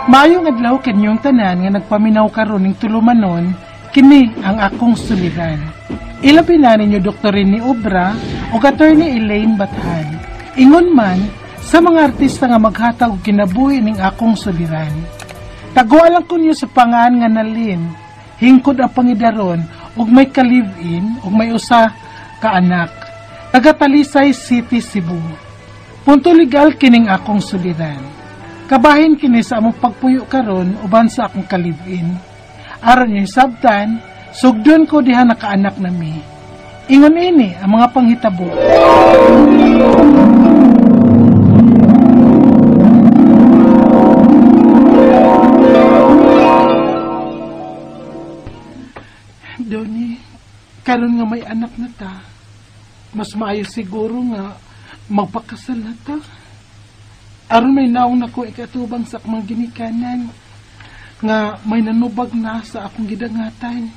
Maayong adlaw kanyong tanan nga nagpaminaw karon ning tulumanon, kini ang akong suliran. Ilabi na ninyo Dr. Rene Obra o Attorney Elaine Bathan. Ingon man sa mga artista nga maghatag og kinabuhi ning akong suliran. Taguan lang kunyo sa pangaan nga nalin, hingkod ang pangidaron ug may ka-live-in ug may usa ka anak. Taga Talisay City, Cebu. Punto legal kining akong suliran. Kabahin kini sa among pagpuyo karon uban sa akong ka-live-in. Aron yung sabtan, sugdon ko diha nakaanak nami. Ingon ini ang mga panghitabo. Donnie, karon nga may anak na ta, mas maayo siguro nga magpakasal na ta. Aron may naong nako ikatubang sa akong ginikanan nga may nanubag na sa akong gidangatan.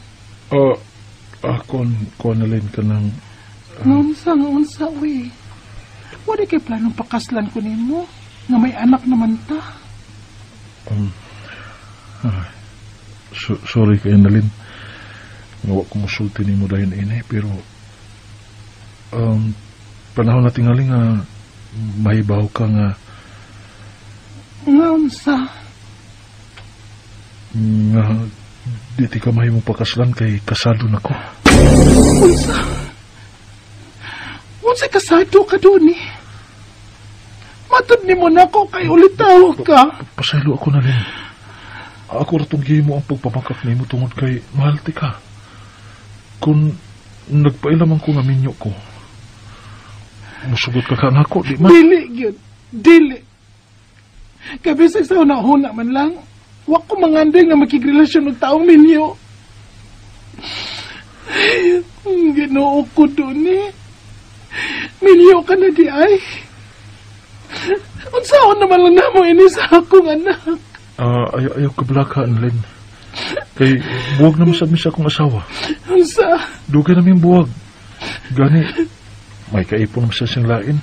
Kon nalin ka ng... Unsa, uy. Wala kay planong pakaslan ko nimo nga may anak naman ta. Sorry kay Nalin. Nga wa ko musulti nimo dayon ini, pero panahon na tingali nga mahibaw ka nga nga unsa? Nga di ti ka mahimong pakaslan kay kasado na ko. Unsa? Unsa kasado ka doon eh? Matod ni mo na ko kay ulitaw ka. Pasaylo ako na rin. Ako ratong gihimo ang pagpamakak nimo tungod kay mahal ti ka. Kung nagpailaman ko nga minyo ko, musugot ka ka nako, di man? Dili, gyud. Dili. Kay bisag sa una-una man lang, wa ko mangandoy nga makigrelasyon og taong minyo. Ginoo ko doon eh. Minyo ka na di ay. Unsaon naman lang namo ini sa akong anak. Ayaw kablaka, Annalyn. Kay buwag naman sa akong asawa. Unsa? Dugay namin buwag. Gani, may kaipon naman sa siyang lain.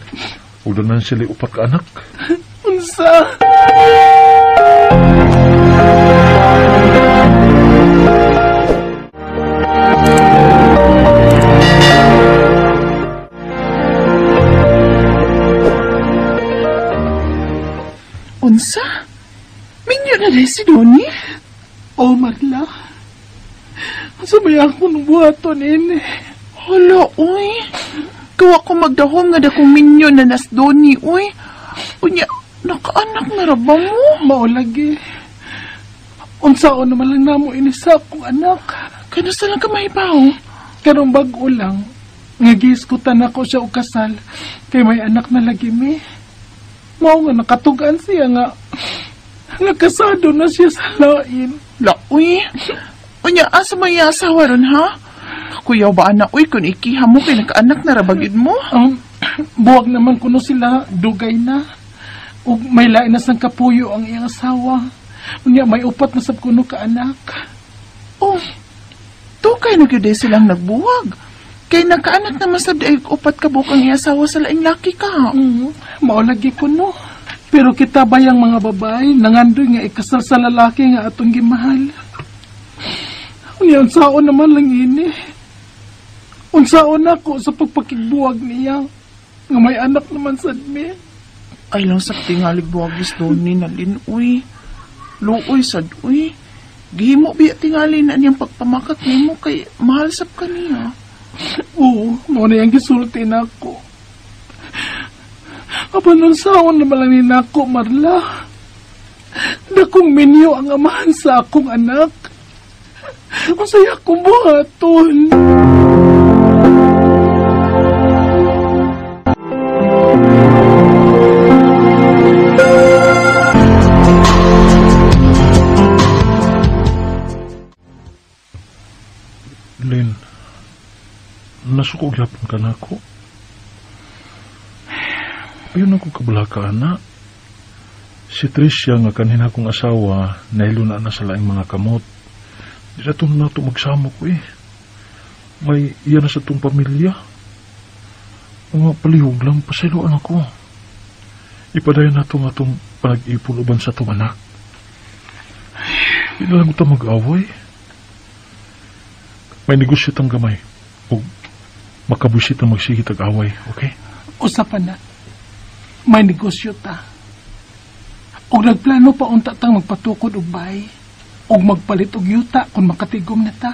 Udan na sila upat ka anak. Unsa? Unsa? Minyo na rin si Donnie? Oh, Marla. Unsa may akong buhaton ini? Hala, uy. Gawa ko magdahom nga dakong minyo na nas Donnie, uy. Unya, nakaanak na ra ba mo? Maulagi. Unsaon naman lang namo ini sa akong anak. Kanusta lang ka mahibaw? Karong bag-o lang, nga giiskutan ako siya og kasal, kay may anak na lagi mi. Mao nga nakatugan siya nga nakasado na siya sa lain. La, uy. Unya, asa may asawa ron, ha? Kuyaw ba anak, uy, kung ikiha mo kay nakaanak na ra ba gyud mo? Buwag naman kuno sila, dugay na. Ug may lain na sang kapuyo ang iyang asawa. Unya, may upat na sab kuno ka anak. Oh, dugay na gyud silang nagbuwag. Kay nakaanak naman sab di ay upat ka buok ang iyang asawa sa laing laki ka. Mao lagi kuno. Pero kita bayang mga babae, nangandoy nga ikasal sa lalaki nga atong gimahal. Unya, unsaon naman lang ini. Unsaon ako sa pagpakigbuwag niya nga may anak naman sad mi. Ay lang sa tingalig buwagis Donnie nalin, uy. Luoy sad, uy. Gihimo biya tingali na niyang pagpamakak nimo kay mahal sab ka niya. Oo, mao na yang gisulti nako. Apan unsaon naman lang ni nako, Marla. Dakong minyo ang amahan sa akong anak. Unsay akong buhaton? Lynn, nasuko gyapon ka nako. Ayun ako kabalaka, anak. Si Tricia nga kanina akong asawa, nahilo na na sa laing mga kamot. Di na ito na ito magsamo ko eh. May iya na sa itong pamilya. Mga palihog lang, pasayloan ako. Ipadayon na ito nga itong panag-ipon uban sa itong anak. Di na lang ta mag-away. May negosyo tang gamay. O makabusit ang magsigit ag-away, okay? Usapan na. May negosyo ta. Og nagplano pa unta tang magpatukod og bay. Og magpalit og yuta kung makatigom na ta.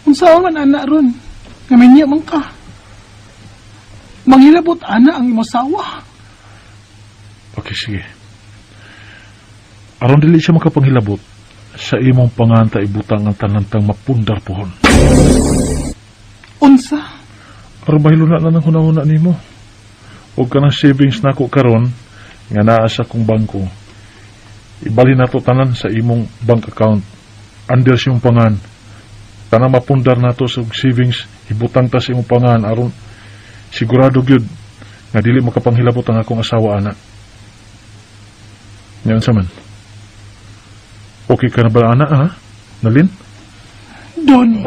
Unsaon man ana ron? Ngaminya man ka. Manghilabot ana ang imong asawa. Okay, sige. Aron dili siya makapanghilabot, sa imong panganta ibutang ang tanantang mapundar pohon. Unsa? Aron mahiluna na ng hunahuna nimo. Og kanang savings nako karon nga naa sa akong bangko. Ibali nato tanan sa imong bank account. Under sa imong pangan. Tanang mapundar nato sa savings, ibutang ta sa imong pangan aron sigurado gyud nga dili makapanghilabot ang akong asawa ana. Ngayon sa man. Okay ka na ba, ana, ha? Nalin? Donnie.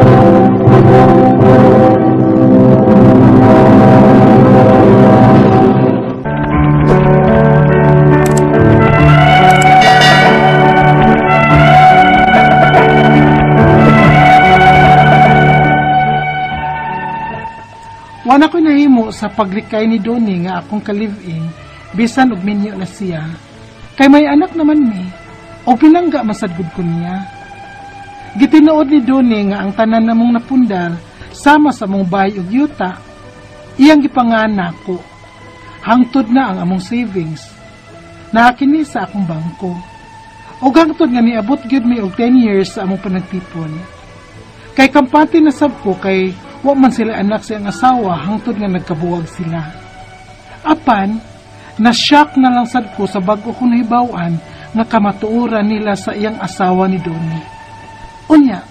Wala ko'y nahimo sa paglikay ni Donnie nga akong ka-live-in, bisan og minyo na siya. Kay may anak naman mi, o pinangga masadgud ko niya. Gitinuod ni Donnie nga ang tanan namong napundar, sama sa mong bahay ug yuta, iyang gipanganak ko. Hangtod na ang among savings. Naakini sa akong bangko. Og hangtod nga niabot gyud mi og 10 years sa among panagtipon. Kay kampante na sab ko kay wa man sila anak sa iyang asawa hangtod nga nagkabuwag sila. Apan, na-shock na lang sad ko sa bag-o kong nahibaw-an nga kamatuoran nila sa iyang asawa ni Donnie. Unya.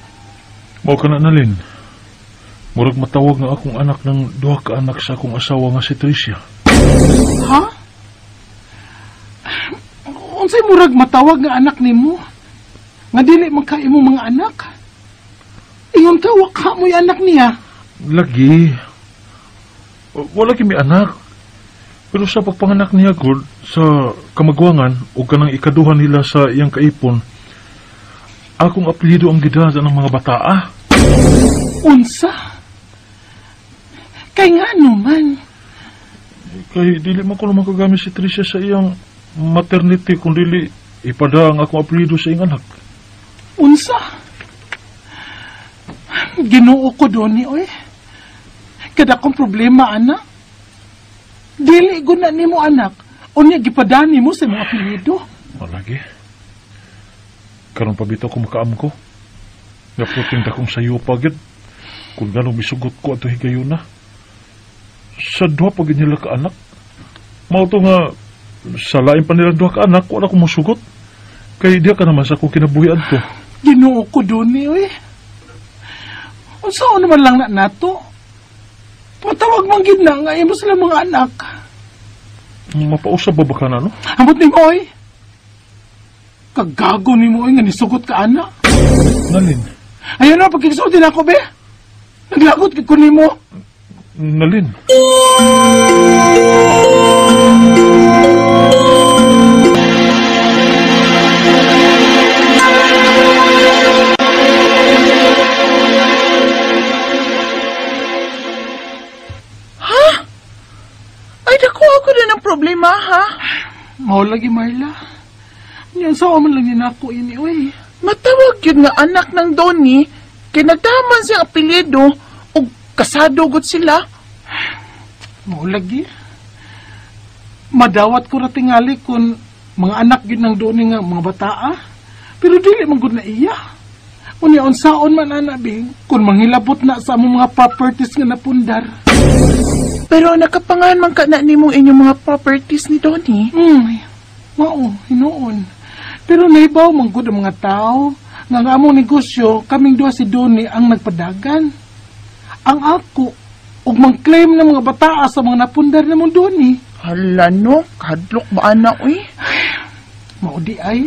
Mao ka na, Nalin. Murag matawag nga akong anak ng duha ka anak sa akong asawa nga si Tricia. Ha? Unsay murag matawag nga anak nimo? Nga dili man ka imong mga anak? Ingon ka, wa ka mo'y anak niya. Lagi. Wala kimi anak. Pero sa pagpanganak niya, God, sa kamagwangan o kanang ikaduha nila sa iyang kaipon, akong apelyido ang gidada ng mga bataa. Unsa? Kay nga naman? Kay dili man ko naman kagamit si Tricia sa iyang maternity kung dili ipada ang akong apelyido sa iyang anak. Unsa? Ginoo ko, Donnie, oy. Kada akong problema, anak. Dili guna nimo anak. Unya gipadani mo sa imong apelyido. Malagi. Karon pa bitaw ko makaam ko. Naputing dakong sayo pa gyud. Kung ganong misugot ko ato higayuna. Sa duha pa gyud nila ka anak. Mao to nga sa lain pa nila duha ka anak, wala ko mosugot. Kay diha ka naman sa akong kinabuhi adto. Ginoo ko, Donnie, oy. Unsaon naman lang na nato? Patawag man gid na nga imo sila mga anak. Mapausab ba ka na, no? Ambot nimo, oy. Kagago nimo, oy, nga nisugot ka, anak. Nalin. Ayun na, pagkikisuotin ako, be. Naglagot ko nimo. Nalin. Problema, ha? Mao lagi, Marla. Yan, sa man lang yun ako ini, uy. Matawag yun nga anak ng Donnie, kay nagtaman siyang apelyido, o kasado gud sila. Mao lagi. Madawat ko ra tingali kung mga anak yun ng Donnie nga mga bataa. Pero dili man gud na iya. Unya, unsaon man, anak, bing, kung manghilabot na sa among mga properties nga napundar. Pero nakapangan man ka na nimong inyong mga properties ni Donnie. Mao, hinuon. Pero nahibaw man gud ang mga tao nga ang among negosyo, kaming duha si Donnie ang nagpadagan. Ang ako, ug mang-claim ng mga bataa sa mga napundar na mong Donnie. Hala no, kadlok ba ana, uy? Mao di ay,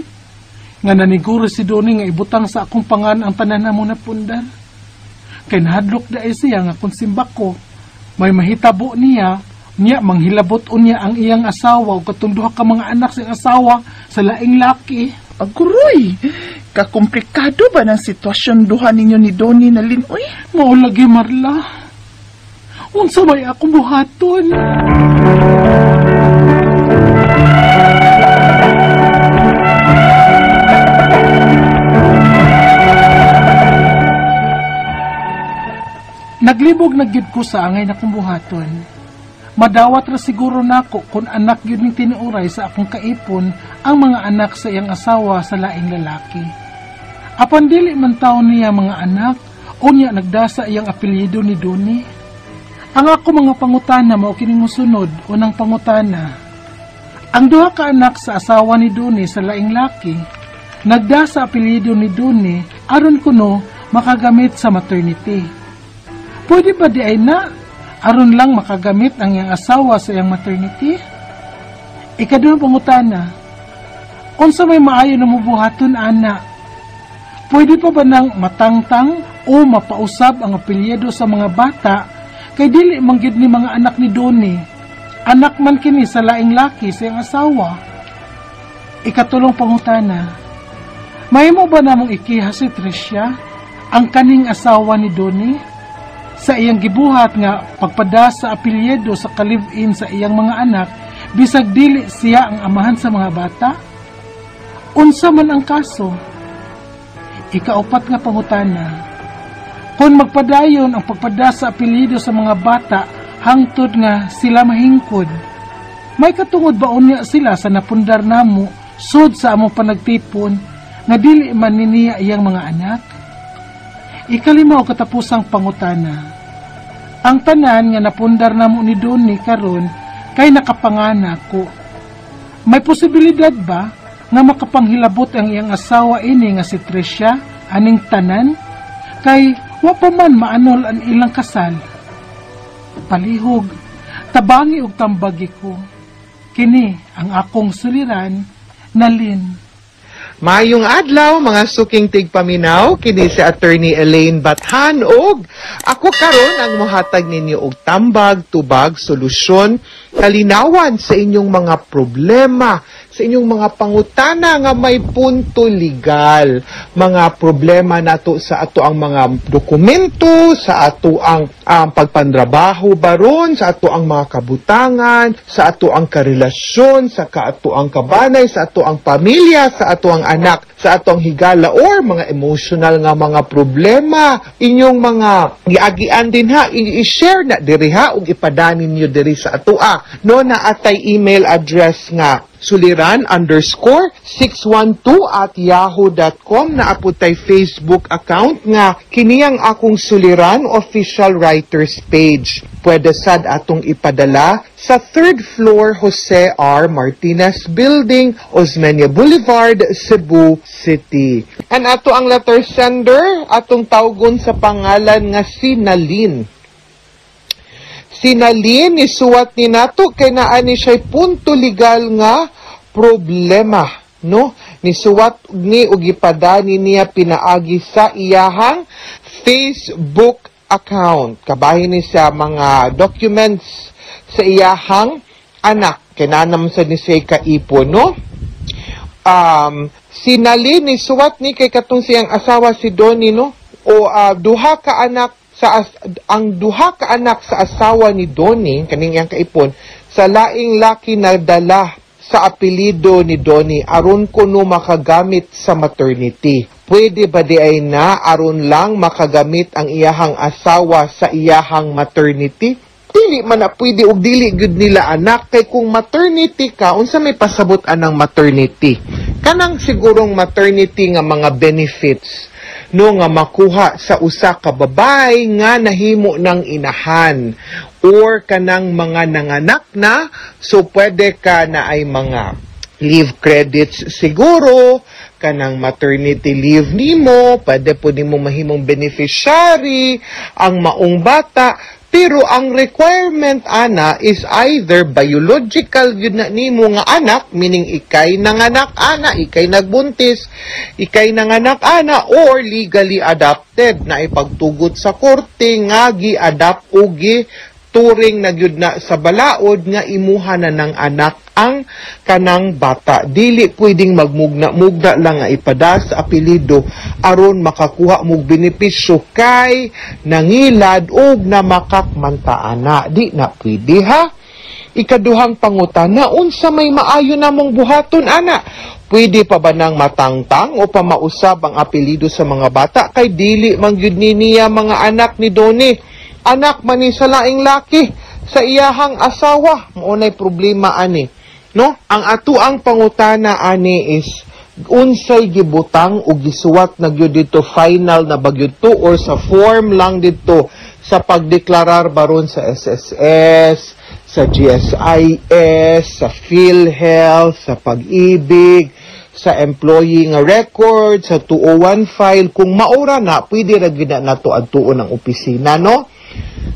nga naniguro si Donnie nga ibutang sa akong pangan ang tanan na mong napundar. Kay nahadlok da ay siya nga kung simbak ko, may mahitabo niya, niya manghilabot unya ang iyang asawa o katong duha ka mga anak sa iyang asawa sa laing laki. Aguroy, kakomplikado ba ng sitwasyon duha ninyo ni Donnie na Linoy? Mao lagi, Marla. Unsa may akong buhaton? Naglibog na gyud ko sa angay na kong buhaton. Madawat ra siguro nako kung anak gyud ning tinuoray sa akong kaipon ang mga anak sa iyang asawa sa laing lalaki. Apan dili man taon niya mga anak, unya nagdasa iyang apelyido ni Donnie. Ang ako mga pangutana mao kining mosunod. Unang pangutana, ang duha ka anak sa asawa ni Donnie sa laing laki nagdasa apelyido ni Donnie aron kuno makagamit sa maternity. Pwede ba di ay na aron lang makagamit ang iyang asawa sa iyang maternity? Ikaduhang pangutana, unsa may maayo na mubuhaton ana? Pwede pa ba nang matangtang o mapausab ang apelyido sa mga bata kay dili man gyud ni mga anak ni Donnie? Anak man kini sa laing laki sa iyang asawa. Ikatulong pangutana, mahimo ba namong ikiha si Tricia, ang kaning asawa ni Donnie, sa iyang gibuhat nga pagpada sa apelyido sa ka-live-in sa iyang mga anak bisag dili siya ang amahan sa mga bata? Unsa man ang kaso? Ikaupat nga pangutana, kung magpadayon ang pagpada sa apelyido sa mga bata hangtod nga sila mahingkod, may katungod ba unya sila sa napundar namo sud sa among panagtipon nga dili man niya iyang mga anak? Ikalima o katapusang pangutana, ang tanan nga napundar namo ni Donnie karon kay nakapangana ko. May posibilidad ba nga makapanghilabot ang iyang asawa ini nga si Tricia aning tanan kay wa pa man maanol ang ilang kasal? Palihog, tabangi og tambagi ko. Kini ang akong suliran, Nalin. Mayong adlaw mga suking tigpaminaw, kini si Attorney Elaine Bathan og ako karon ang mohatag ninyo og tambag, tubag, solusyon, kalinawan sa inyong mga problema, sa inyong mga pangutana nga may punto legal, mga problema nato sa ato ang mga dokumento, sa ato ang pagpandrabaho baron, sa ato ang mga kabutangan, sa ato ang karelasyon, sa kaato ang kabanay, sa ato ang pamilya, sa ato ang anak, sa ato ang higala or mga emotional nga mga problema, inyong mga giagian din ha, i-share na diri ha ug ipadani niyo diri sa atoa. No, na atay email address nga suliran_612@yahoo.com, na aputay Facebook account nga kiniyang akong Suliran Official Writers Page. Pwede sad atong ipadala sa 3rd floor Jose R. Martinez Building, Osmeña Boulevard, Cebu City. And ato ang letter sender, atong tawgon sa pangalan nga si Nalin. Si Nalin, isuwat ni nato kay naa ni siya'y punto legal nga problema, no? Nisuwat ni og gipadani niya pinaagi sa iyahang Facebook account. Kabahin ni sa mga documents sa iyahang anak. Kay naa naman sa ni siya'y kaipon, no? Si Nalin, nisuwat ni kay katong siyang asawa si Donnie, no? O duha ka anak sa ang duha ka anak sa asawa ni Donnie, kaning iyang kaipon, sa laing laki nagdala sa apelyido ni Donnie aron kuno makagamit sa maternity. Pwede ba di ay na aron lang makagamit ang iyahang asawa sa iyahang maternity? Dili man na pwede og dili gyud nila anak, kay kung maternity ka, unsa may pasabot anang maternity? Kanang sigurong maternity nga mga benefits, no, nga makuha sa usa ka babay nga nahimo ng inahan or kanang mga nanganak na, so pwede ka na ay mga leave credits siguro, kanang maternity leave nimo, pwede po nimo mahimong beneficiary ang maong bata. Pero ang requirement ana is either biological yun na nimo nga anak, meaning ikay nanganak ana, ikay nagbuntis, ikay nanganak ana, or legally adopted na ipagtugot sa korte nga gi-adopt o gi-turing na gyud na sa balaod nga imuha na ng anak ang kanang bata. Dili pwedeng magmugna-mugna lang nga ipada sa apelyido aron makakuha mog benepisyo kay nangilad og namakak man ta ana. Di na pwede, ha. Ikaduhang pangutana, unsa may maayo namong buhaton ana? Pwede pa ba nang matangtang o pamausab ang apelyido sa mga bata kay dili man gyud ni niya mga anak ni Donnie? Anak man ni sa laing laki sa iyahang asawa. Mao nay problema ani. No? Ang atuang pangutana ani is unsay gibutang o gisuwat na gyud dito, final na ba gyud to or sa form lang dito sa pagdeklarar baron sa SSS, sa GSIS, sa PhilHealth, sa Pag-IBIG, sa employee nga record, sa 201 file? Kung maura na, pwede ra gyud na nato adtuon ang opisina, no?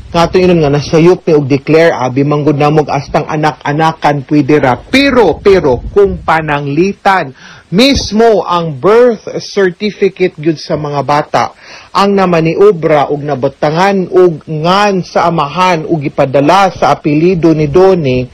Nga ingon nga nasayop ni og declare, abi manggod namog astang anak-anakan, pwede ra. Pero kung pananglitan mismo ang birth certificate gyud sa mga bata ang namaniobra og nabatangan og ngan sa amahan ug gipadala sa apelyido ni Donnie,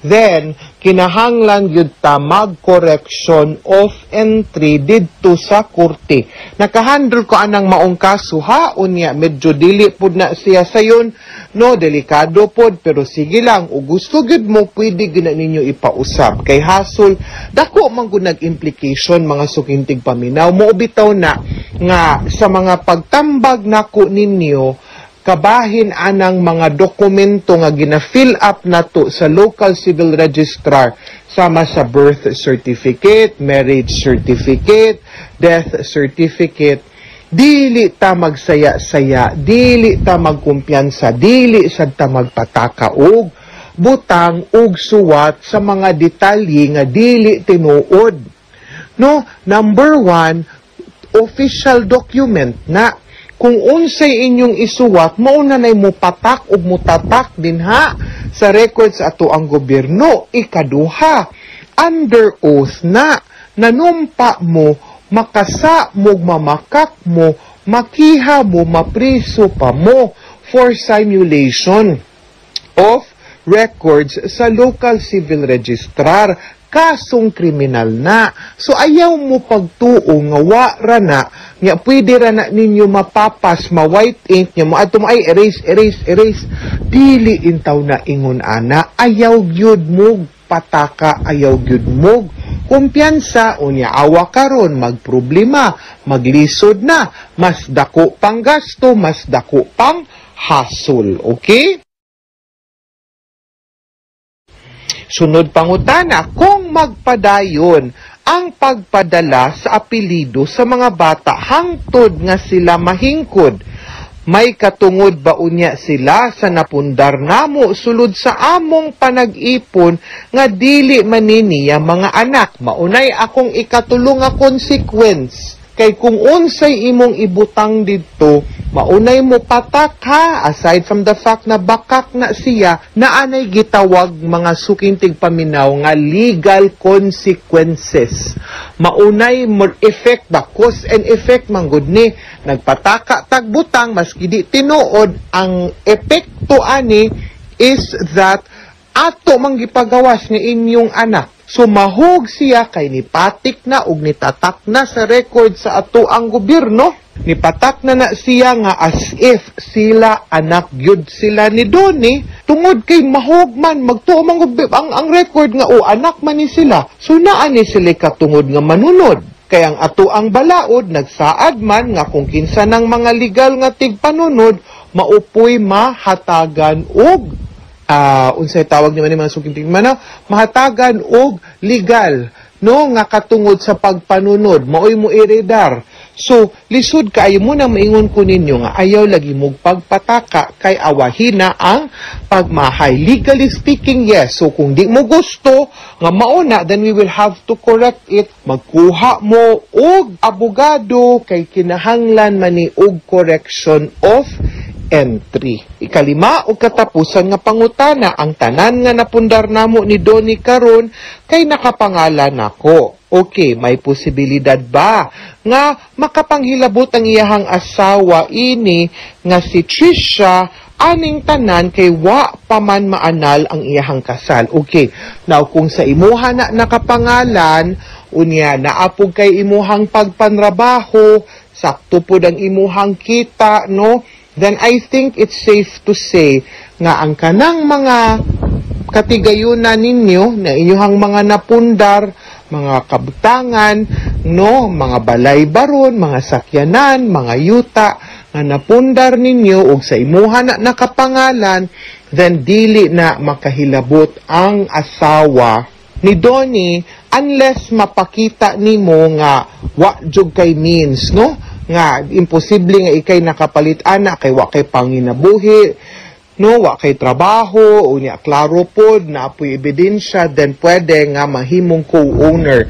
then kinahanglan gyud ta mag-correction of entry didto sa korte. Nakahandle ko anang maong kaso, ha, unya medyo dili pud na siya sayon, no, delikado pod, pero sige lang, ug gusto gyud mo, pwede gyud na ninyo ipausab. Kay hasol, dako man gud nag-implication, mga suking tigpaminaw, mo bitaw na nga sa mga pagtambag nako ninyo, kabahin anang mga dokumento nga gina-fill up nato sa local civil registrar sama sa birth certificate, marriage certificate, death certificate. Dili ta magsaya-saya, dili ta magkumpiyansa, dili sad ta magpataka og butang og suwat sa mga detalye nga dili tinuod. No, number one, official document na kung unsay inyong isuwat, mao na nay mupatak ug mutatak dinha sa records ato ang gobyerno. Ikaduha, under oath na nanumpa mo, makasa mo, mamakak mo, makiha mo, mapriso pa mo for simulation of records sa local civil registrar, kasong kriminal na. So ayaw mo pagtuo nga wa ra na, nga pwede ra na ninyo mapapas, ma-white ink nya mo adto mo ay erase, erase, erase. Dili intaw na ingon ana. Ayaw gyud mo pataka, ayaw gyud mo kumpiyansa. Unya awa karon magproblema, maglisod na, mas dako pang gasto, mas dako pang hasol. Okay? Sunod pangutana, kung magpadayon ang pagpadala sa apelyido sa mga bata hangtod nga sila mahingkod, may katungod ba unya sila sa napundar namo sulod sa among panag-ipon nga dili maniniya mga anak? Maunay akong ikatulong nga consequence. Kay kung unsay imong ibutang didto, maunay mo patak, ha, aside from the fact na bakak na siya, naanay gitawag, mga suking tigpaminaw, nga legal consequences. Maunay mo effect ba, cause and effect man gud ni. Nagpataka tagbutang maski di tinuod, ang epekto ani is that ato mang gipagawas nga inyong anak. So mahug siya kay nipatik na og nitatak na sa record sa ato ang gobyerno. Nipatak na na siya nga as if sila anak gyud sila ni Donnie, tungod kay mahug man magtuo man ang record nga o anak man ni sila. So naa ni sila katungod nga manunod. Kay ang ato ang balaod nagsaad man nga kung kinsa ng mga legal nga tigpanunod maupoy mahatagan og unsay tawag ni mga suking tigmanaw, mahatagan og legal, no, nga katungod sa pagpanunod, maoy mo iredar. So lisod kaayo mo na maingon ko ninyo nga ayaw lagi mog pagpataka kay awahina ang pagmahay. Legally speaking, yes. So kung di mo gusto nga mauna, then we will have to correct it. Magkuha mo og abogado kay kinahanglan man ni og correction of entry. Ikalima o katapusan nga pangutana, ang tanan nga napundar namo ni Donnie karon kay nakapangalan nako. Okay, may posibilidad ba nga makapanghilabot ang iyahang asawa ini nga si Trisha aning tanan kay wa pa man maanal ang iyahang kasal? Okay, now kung sa imuha na nakapangalan, unya naapog kay imuhang pagpanrabaho, sakto pod ang imuhang kita, no? Then I think it's safe to say nga ang kanang mga katigayunan ninyo na inyuhang mga napundar, mga kabutangan, no, mga balay baron, mga sakyanan, mga yuta nga napundar ninyo og sa imuha na nakapangalan, then dili na makahilabot ang asawa ni Donnie unless mapakita nimo nga wa jud kay means, no, nga imposible nga ikay nakapalit ana kay wa kay panginabuhi, no, wa kay trabaho, unya klaro pod na apoy ebidensya, then pwede nga mahimong co-owner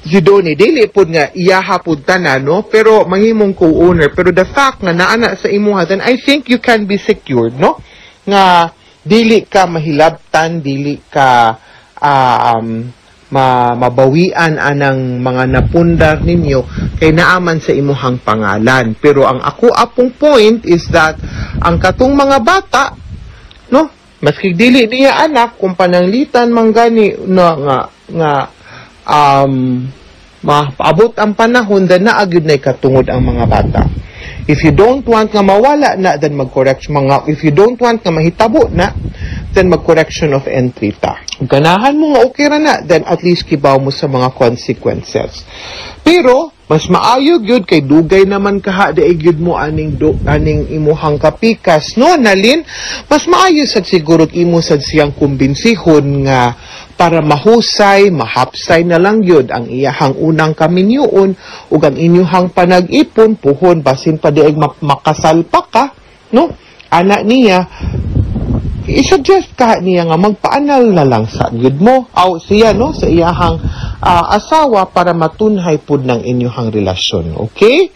si Donnie. Dili pod nga iyaha pod tanan, no, pero mahimong co-owner. Pero the fact nga naa na sa imuha, then I think you can be secured, no, nga dili ka mahilabtan, dili ka mabawian anang mga napundar ninyo kay naaman sa imuhang pangalan. Pero ang ako apong point is that ang katong mga bata, no, maski dili niya anak, kung pananglitan man gani na nga maabot ang panahon, then naa gyud nay katungod ang mga bata. If you don't want nga mawala na, then mag-correct mga, if you don't want nga mahitabo na, then mag-correction of entry ta. Kung ganahan mo nga okay ra na, then at least kibaw mo sa mga consequences. Pero mas maayo gyud kay dugay naman kaha di gyud mo aning imuhang kapikas, no, Nalin? Mas maayo sad siguro imo sad siyang kumbinsihon nga para mahusay, mahapsay na lang yun ang iyahang unang kaminyoon ug ang inyuhang panag-ipon puhon basin pa diay makasal pa ka, no? Ana niya, i-suggest ka niya nga magpaanal na lang sa gyud mo aw siya, no, sa iyahang asawa para matunhay pud ng inyuhang relasyon. Okay?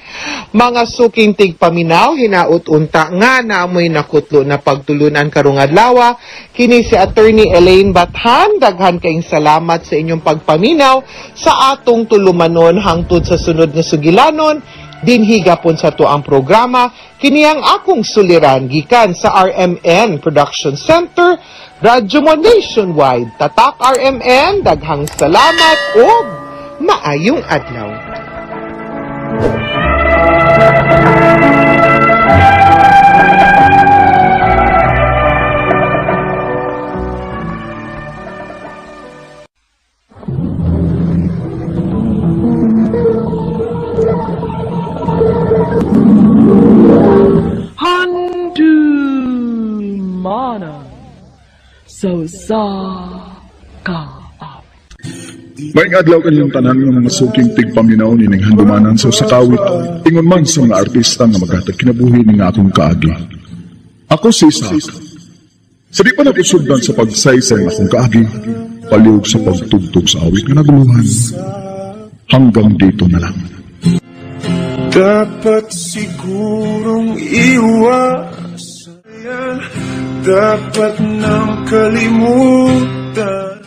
Mga suking tigpaminaw, hinaut unta nga naamoy nakutlo na pagtulunan karong adlaw. Kini si Attorney Elaine Bathan, daghan kayong salamat sa inyong pagpaminaw sa atong tulumanon hangtod sa sunod nga sugilanon. Dinhi gapon sa tuang programa, kini ang akong suliran gikan sa RMN Production Center, Radyo Mo Nationwide. Tatak RMN, daghang salamat ug maayong adlaw. Handumanan sa usa ka awit. Maayong adlaw kaninyong tanan nga mga suking tigpaminaw nining handumanan sa usa ka awit. Ingon man sa mga artista nga maghatag kinabuhi ning akong kaagi. Ako si Isaac. Sa di pa nakusugdan sa pagsaysay ng akong kaagi, palihog sa pagtugtog sa awit nga naguluhan. Hanggang dito na lang. Dapat sigurong iwasan, dapat nang kalimutan.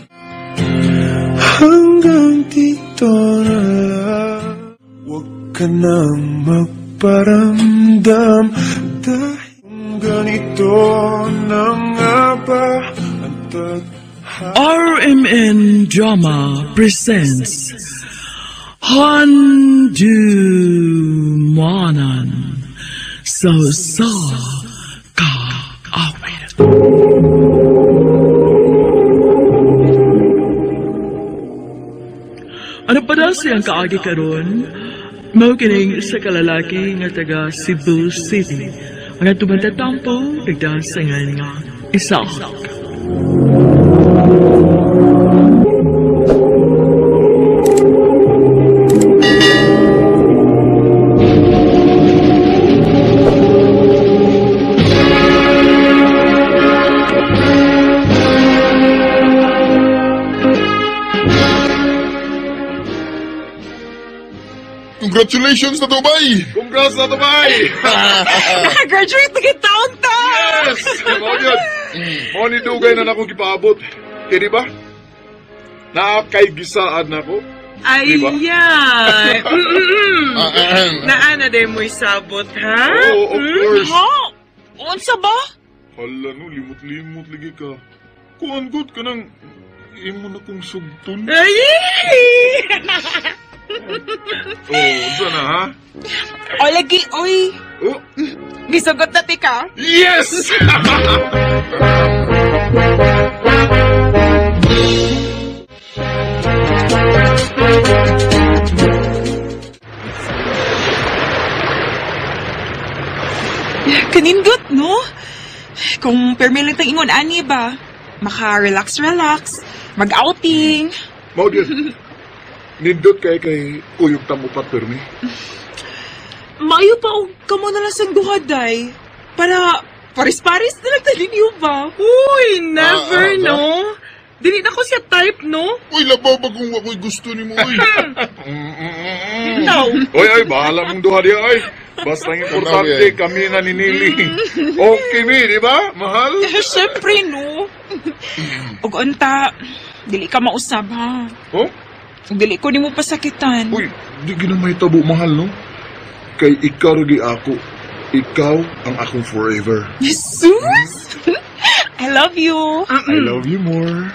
Hanggang dito na lang, huwag ka nang magparamdam. Dahil ganito na nga ba ang tadhana? RMN Drama presents Handumanan sa usa ka awit. Ano pa daw siyang kaagi karon? Mao kining isa ka lalaki nga taga Cebu City. Ang atong tatampo nagdasangan nga Isaac. Congratulations na to, bay! Congrats na to, bay! Nakagraduate na kita ta! Yes! Mao yun. Mao ni dugay na akong gipaabot. Kaya di ba? Naakay gisaad na ko. Diba? Ayan! Naana day mo'y sabot, ha? Oo, of course. Ha? Unsa ba? Hala no, limot-limot lagi ka. Kuan good ka nang imo na kong sugton. Ay! Oh, unsa na ha? O lagi, oy! Oh, Gisugot na tika. yes! Kanindot, no? Kung permi lang tang ingon ani ba, maka-relax-relax, mag-outing. Mao yun. Nindot kay kay kuyog ta mo pa permi. Maayo pa og kamo na lang sang duha, day. Para paris-paris na lang ta ninyo ba? Uy, never, no? Dili na ko siya type, no? Uy, labaw ba kung ako'y gusto ni mo, uy? No. Oy, oy, bahala mong duha diya, oy. Basta ang importante, kami na ninili. Okay mi, di ba? Mahal? Siyempre, no? Ug unta, dili ka mausab, ha? Oh? Ug dili ko nimo pasakitan. Uy, di ginamay tabo, mahal, no? Kay ikaw ragi ako. Ikaw ang akong forever. Jesus! I love you. I love you more.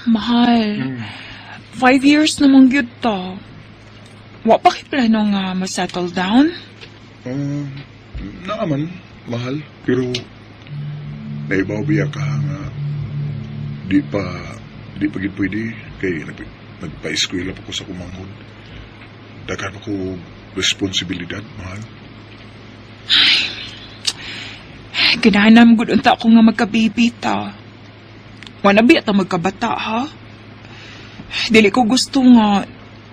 Mahal. 5 years namang gyud ta. Wa pa kay plano nga ma-settle down? Naaman, mahal. Pero, naibaw biya ka nga di pa gid pwede kay nagpa-eskwela pa ko sa kumanghod. Daghan pa ko responsibilidad, mahal. Ganahan gud unta ako nga magka-baby ta. Wa na biya ta magkabata, ha? Dili ko gusto nga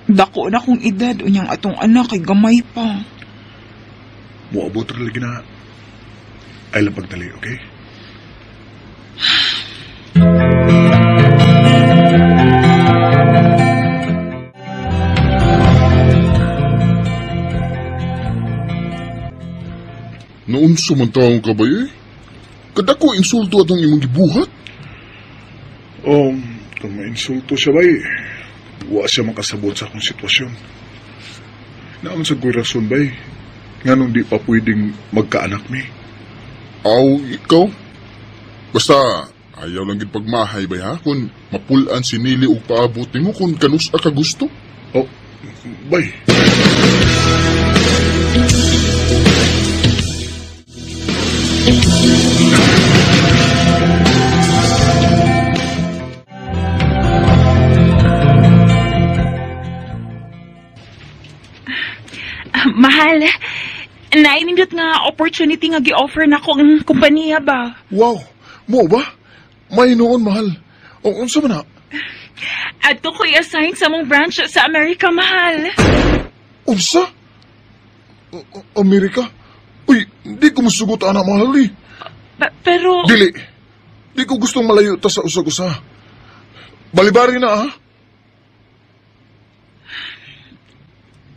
dako na akong edad unyang atong anak kay gamay pa. Moabot ra lagi na ay lang pagdali, okay? Noon sumantawang ka ba, eh? Kadako insulto atong imong gibuhat? Kung mainsulto siya ba, eh, wa siya makasabot sa akong sitwasyon. Naaman sa ko'y rason ba, eh, nganong di pa pwedeng magkaanak mi. Aw, ikaw? Basta, ayaw lang gid pagmahay ba, ha? Kung mapulaan si Nili og paabot nimo kung kanus-a ka gusto. Oh, bay. Mahal, nainindot nga opportunity nga gi-offer na ko ang kumpanya ba? Wow, mo ba? May noon, mahal. O, unsa man na? Adto ko i-assign sa mong branch sa Amerika, mahal. Unsa? Amerika? Uy, di ko musugot ana, mahal eh. Pero... Dili. Di ko gustong malayo ta sa usag-usa. Balibari na, ha?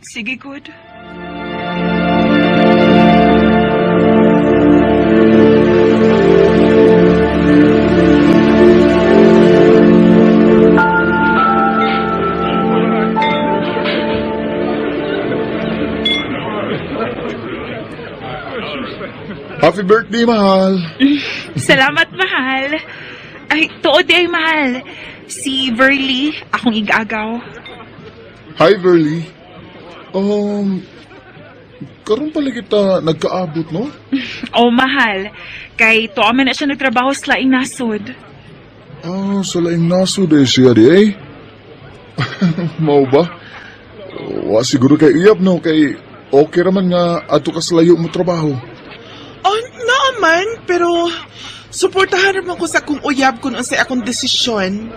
Sige, good. Happy birthday, mahal. Salamat, mahal. Ay, tuod ay, mahal. Si Verly, akong igagaw. Hi, Verly. Karon pala kita nagkaabot, no? Oh, mahal. Kay tuwa man na siya nagtrabaho sa laing nasod. Ah, sa laing nasod eh siya di eh. Mao ba? Wa siguro kay uyab, no? Kay okay raman nga ato ka sa layo mo trabaho. Oh, naaman, pero suportahan naman ko sa akong uyab kung unsay akong desisyon.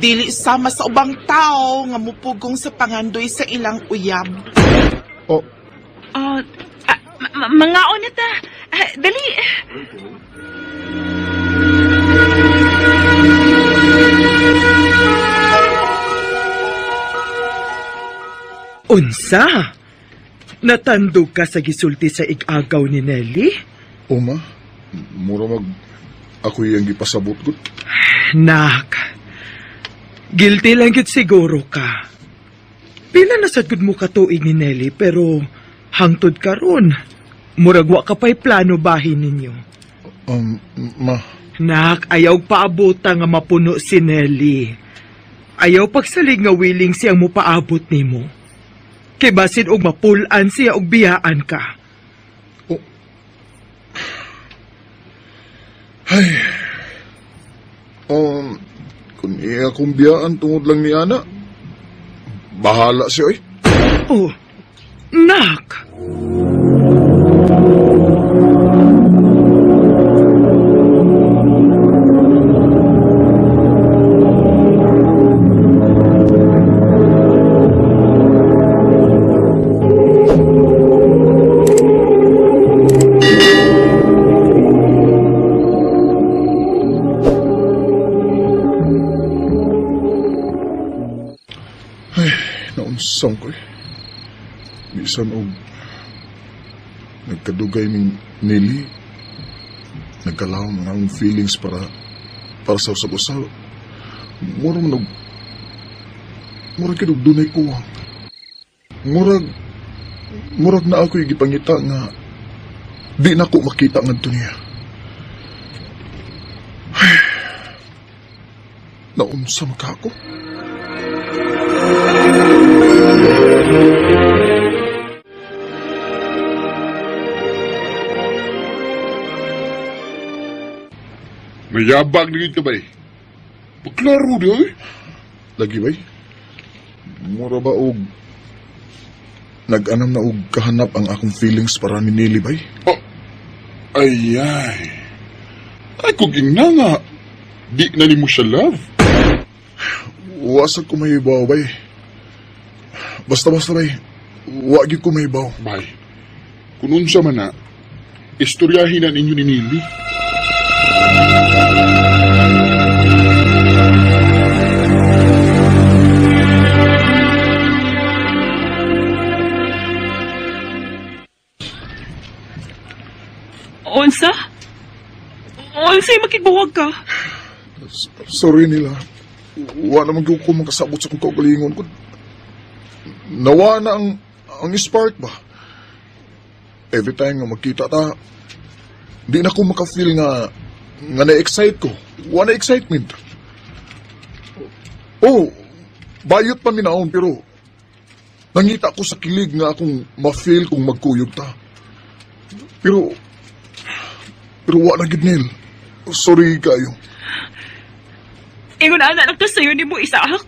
Dili sama sa ubang tao nga mupugong sa pangandoy sa ilang uyab. Oh. Mangaon na ta. Dali. Unsa? Natandog ka sa gisulti sa igagaw ni Nelly? O ma, mura mag ako iyang gipasabot ko. Nak, guilty lang gid siguro ka. Pila na sad gud mo katuig ni Nelly pero hangtod karon murag wa ka pa'y plano bahin ninyo. Ma. Nak, ayaw paabuta nga mapuno si Nelly. Ayaw pagsalig nga willing siyang mupaabot nimo. Kay basin og mapulan siya og biyaan ka. Oh. Ay. Kung iya akong biyaan tungod lang ni Ana, bahala siya eh. Oh, nak! Naunsang ko eh. Bisan og nagkadugay ning Nelly, nagkalawom ang akong feelings para sa usag-usag. Murag kinog dunay kuwang. Murag na ako'y gipangita nga di na ko makita ngadto niya. Ay, naunsa maka ako? Mayabag na ka ba eh? Pagklaro di eh. Lagi ba eh? Mura ba og nag-anam na og kahanap ang akong feelings para ni Nelly ba eh? Oh, ay ay. Ay kung ingna nga, di na ni mo siya love. Wasag ko mahibaw ba eh. Basta-basta bay, wag ko mahibaw. Bay, kung unsa man na, istoryahin na ninyo ni Nelly. Unsa? Unsa makigbuwag ka? Sorry nila. Wa naman ko makasabot sa kong kaugalingon ko. Nawa na ang spark ba? Every time nga magkita ta, di na ko makafeel nga na-excite ko. Wa na excitement. Oh, bayot pa minaon pero nangita ko sa kilig nga akong ma-feel kung magkuyog ta. Pero wa na gid Nel. Sorry kayo. Ingon ana lang ta sayo nimo Isaac.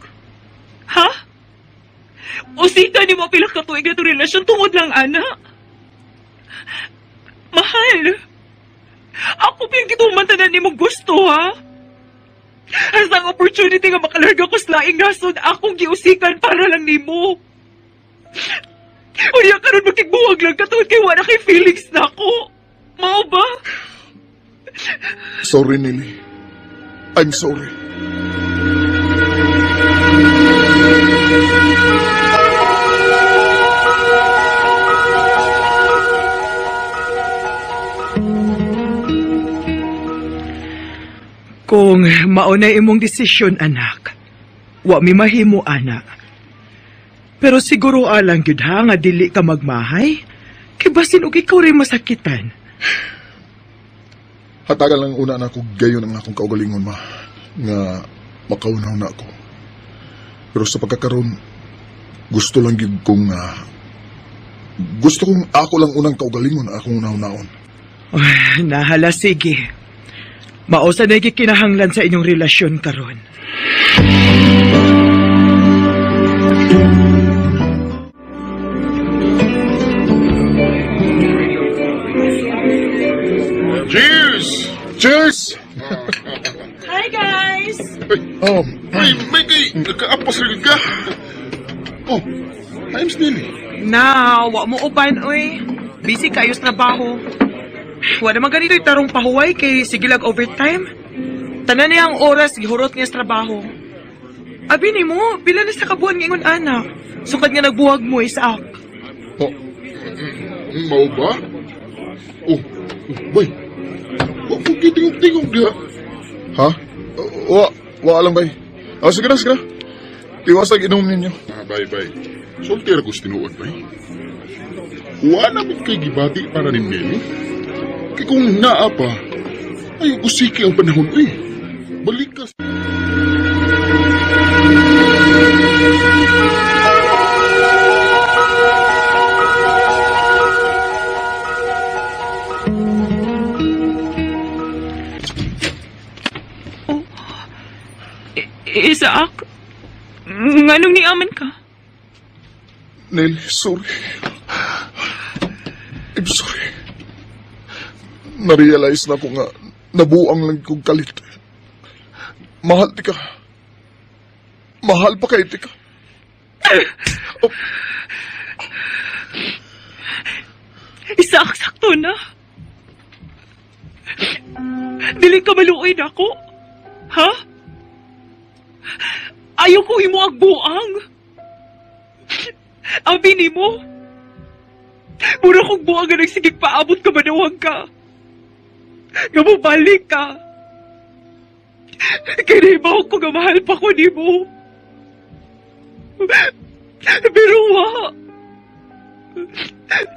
Ha? Usita ni mo pila ka tuig na to relasyon tungod lang ana. Mahal. Ako pa yung gituman tanan nimo gusto ha. Hasta ang opportunity nga makalarga ko sa laing rason akong giusikan para lang nimo. Unya karon makigbuwag lang ka tungod kay wala kay feelings na ako. Mao ba? Sorry, Nelly. I'm sorry. Kung maunay imong desisyon, anak, wa mi mahimo, anak. Pero siguro alang gyud ha nga dili ka magmahay, kay basin og ikaw rin masakitan. Hatagan lang una na ako gayon ang akong kaugalingon, ma, nga makaunaw na ako. Pero sa pagkakaroon, gusto lang gyud kong gusto kong ako lang unang kaugalingon akong unaw-naon. Nahala, sige. Mausa na kinahanglan sa inyong relasyon karon. Cheers! Cheers! Hi guys! Dennis. Oh, Ay, may kay, nagkaapas rin ka. Oh, I'm Nelly. Na, wa mo uban, oy. Busy kayo sa trabaho. Wa naman ganito'y tarong pahuway kay sige lag overtime. Tanan niya ang oras, gihurot niya sa trabaho. Abi ni mo, pila na sa kabuan ngingon ana. Sukad nga nagbuwag mo, Isaac. Oh, mau ba? Oh, bay. Wa ko gitingog-tingog diha. Ha? Wa lang bay. Oh, sige na, sige na. Iwas lang inom ninyo. Ah, bay, bay. Sulti ra ko sa tinuod, bay. Wa na mo kay gibati para ni Nelly. Kay kung naa pa, ay usiki ang panahon, uy. Balik ka. Isaac, nganong niaman ka? Nelly, sorry. I'm sorry. Na-realize na ko nga nabuang lang kong kalit. Mahal ti ka. Mahal pa kay ti ka. Oh. Isaac, sakto na. Dili ka maluoy na ako. Ha? Ayaw ko imo agbuang. Abi nimo. Mura kong buang nga nagsigig paabot ka manawag ka. Nga mobalik ka. Kinibaw ko nga mahal pa ko nimo. Pero wa.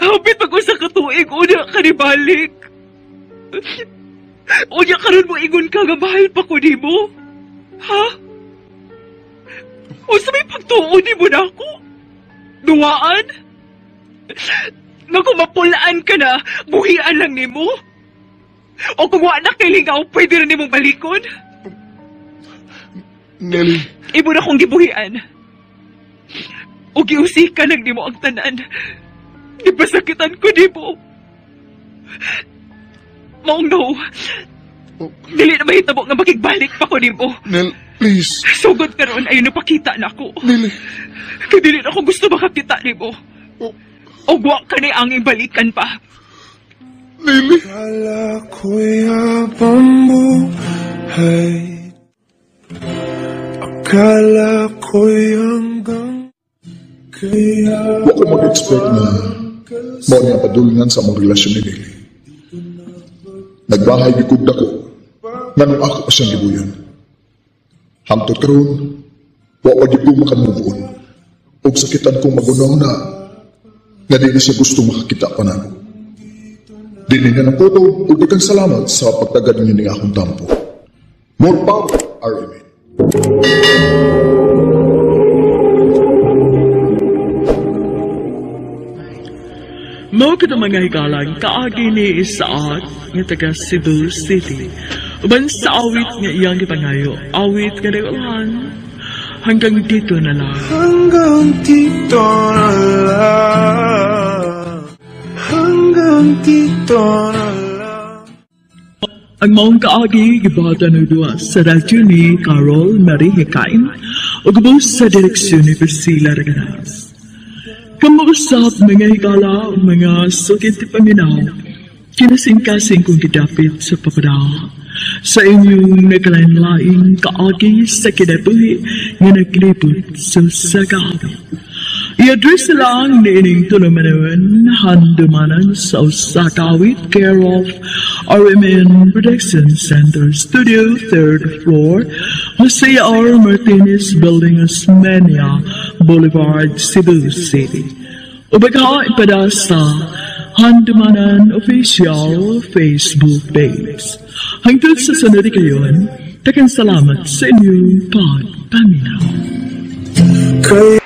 Hapit pag usa ka tuig, una ka nibalik. Unya karon mo ingon ka nga mahal pa ko nimo. Ha? Unsa may pagtuo nimo na ako? Duwaan? Nga kung mapulaan ka na, buhian lang nimo? O kung wa na kay lingaw, pwede rin nimong balikon? Nelly. Ibo na kong gibuhian. O giusikan lang nimo ang tanan. Gipasakitan ko nimo. Maong no. Dili na mahitabo nga makigbalik pa ko nimo. Nel, please. Sugod karon ayo napakita na ako. Nelly. Kay dili na ako gusto makakita nimo. O wa ka ni anging balikan pa. Nelly. Akala ko'y habang buhay, akala ko'y hanggang kaya. Wa ko mag-expect na mao niya padulngan sa among relasyon ni Nelly. Nagbahay gikog dako, nganong ako pa siyang gibuyan. Hangtod karon, wa pa gyud ko makamove on. Ug sakitan kong magunaw na nga dili siya gusto makakita pa nako. Dili niya ng kutob ug daghang salamat sa pagtagad ninyo ning akong tampo. More power, RMN. Mao kadto mga higalan kaagi ni Isaac nga taga Cebu City. Uban sa awit nga iyang gipangayo, awit nga nagulhan. Hanggang dito na lang. Hanggang dito na lang. Hanggang dito na lang. Ang maong kaagi gibahatan og duwa sa radyo ni Carol Marie Hikain ug ubos sa direksyon ni Priscilla Raganas. Kamuusap mga higala, mga sukit ti paminaw, kinasingkasing kong gidapit sa papadala sa inyong nagkalain-laing kaagi sa kinabuhi nga naglibot sa sagawit. I-address lang ni ining tulumanon, handumanan sa Usakawit, care of RMN Production Center Studio, 3rd floor, Jose R. Martinez Building, Osmeña Boulevard, Cebu City. Ubagha ipada sa Handumanan Official Facebook page. Hangtod sa sunod kayon, daghang salamat sa inyong pagpaminaw. Kaya